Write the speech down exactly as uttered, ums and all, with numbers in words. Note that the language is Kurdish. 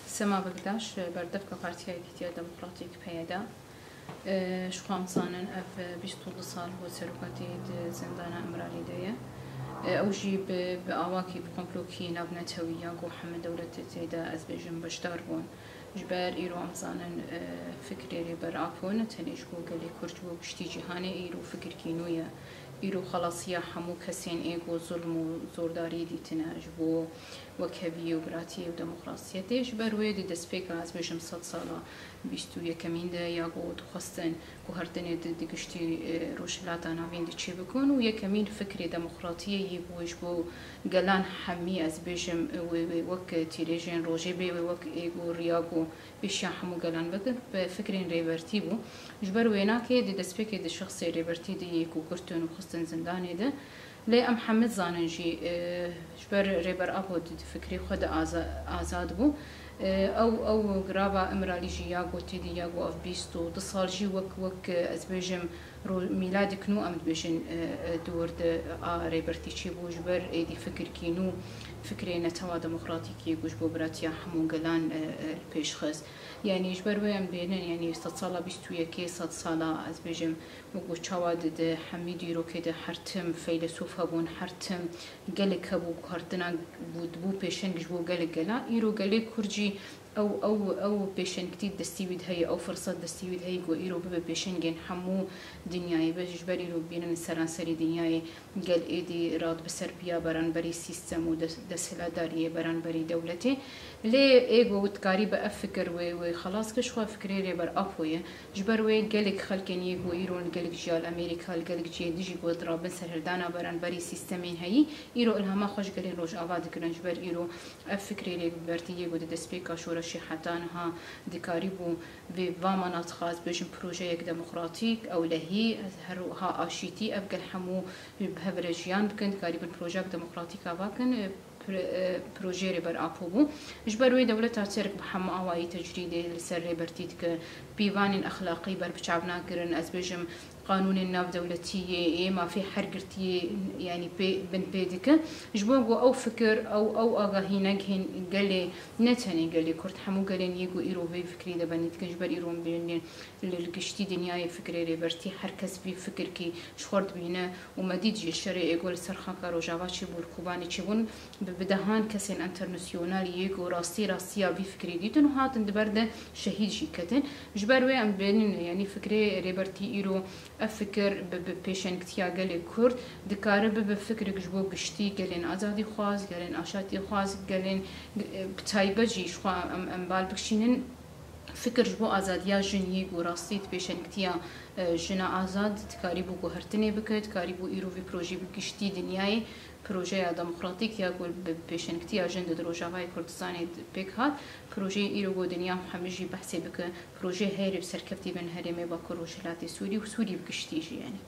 Sema Bektaş, berdevka Partiya Yekîtiya Demokratîk, P Y D. Ji xwe em zanin, ev bîst û du sal bo serokatî di zindana Îmralî de ye. Ew jî bi, bi awakî, bi komplokî navnetewî ya ku hemû dewletê tê de, ez bêjim, beşdar bûn. Ji ber îro em zanin, fikrê Rêber Apo ne tenê ji bo gelê Kurd, ji bo giştî cîhanê, îro fikirkî nû ye. Îro xelasiya hemû kesên ê ku zulm û zordarî dîtine, ji bo wekheviyê û biratiyê û demokrasiyetê. Ji ber wê di destpêka, ez bêjim, sedsala bîst û yekemîn de ya ku dixwestin guhertinê di, di giştî, e, Rojhilata Navîn de çêbikin û yekemîn fikrê demokratiyê yê bû ji bo gelan hemî, ez bêjim, wê, wê wek tîrêjên rojê bê, wê wek ê ku riya ku pêşiya hemû gelan bikin, bi fikrên rêbertî bû. Ji ber wê nakê di destpêkê di şexsê rêbertî de yê ku girtin û xistin zindanê de. Lê em hemî zanin jî, e, ji ber Rêber Apo di, di fikrê xwe de aza-, azad bû. E, ew, ew girava Îmralî jî ya ku tê de ya ku ev bîst û du sal jî wek, wek, e, ez bêjim, ro-, mîladik nû em dibêjin, e, e, di wir de a rêbertî çêbû, ji ber êdî fikirkî nû, fikrê netewa demokratîk yê ku ji bo biratiya hemû gelan, e, e, li pêş xist. Yanî ji ber wê em bênin, yanî sedsala bîst û yekê, sedsala, ez bêjim, wek ku çawa di, di hemî dîrokê de her tim feylesof hebûn, her tim gelek hebû, guhertina bû, dibû pêşeng ji bo gelek gelan. Îro gelê Kurd jî ew, ew, ew pêşengtî destî wî de heye, ew firsat destî wî de heye ku îro bibe pêşengên hemû dinyayê. Be ji ber îro bînin seranserî dinyayê gel êdî radibe ser piya beranberî sîstem û des-, desthilatdariyê, beranberî dewletê. Lê ê ku dikarî bi ev fikir wê, wê xelas kir, ji xwe fikrê Rêber Apo ye. Ji ber wê gelek xelkên yê ku îro li gelek ciya li Amerîka, li gelek cihê dijî ku dirabin serhildana beranberî sîstemên heyî, îro îlhama xwe ji gelên Rojava digirin. Ji ber îro ev fikrê rêbertî yê ku di destpêka şoreşê heta niha dikarîbû vê va manatiqa, ez bêjim, projeyek demokratîk, ewlehî, her wiha aşîtî, ev gel hemû bi hev re jiyan bikin, dikarîbin projeyek demokratîk ava kin, e, pro-, e, projeyê Rêber Apo bû. Ji ber wê dewleta Tirk bi hemû awayî tecrîdê li ser rêbertî dike, pîvanên exlaqî berbiçav nakirin, ez bêjim, qanûnên navdewletî yê, yê mafê her girtiyê, yanî pê, binpê dike. Ji bo ku ew fikir, ew, ew agahî negihên gelê, ne tenê gelê Kurd, hemû gelên yê ku îro vê fikrî de benî dikin, ji ber îro em bênên li, li giştî dinyayê fikrê rêbertî, her kes vî fikirkî ji xwe dibîne û me dît jî şerê ê ku li ser xaka Rojava çêbû, li Kobanê çêbûn, bi, bi dehan kesên enternasyonal yê ku rastî rastiya vî fikrî dîtin û hatin di ber de şehîd jî ketin. Ji ber wê em bênin, yanî fikrê rêbertî îro, ev fikir bi, bi pêşengtiya gelê Kurd dikare bibe fikrek ji bo giştî gelên azadîxwaz, gelên aşatîxwaz, gelên, e, bi taybet jî ji xwe em, em bal bikişînin. Fikir ji bo azadiya jin yê ku rastî di pêşengtiya, e, jina azad dikarîbû guhertinê bike, dikarîbû îro vî projeyê bi giştî dinyayê, projeya demokratîk ya ku bi pêşengtiya jin di Rojavayê Kurdistanê pêk hat, projeyê îro ku dinya hemî jî behsê bike, projeyê heyirê bi serkeftî bin herêmê Bakur Rojhilatê Sûrî û Sûrî bi giştî jî, yanî.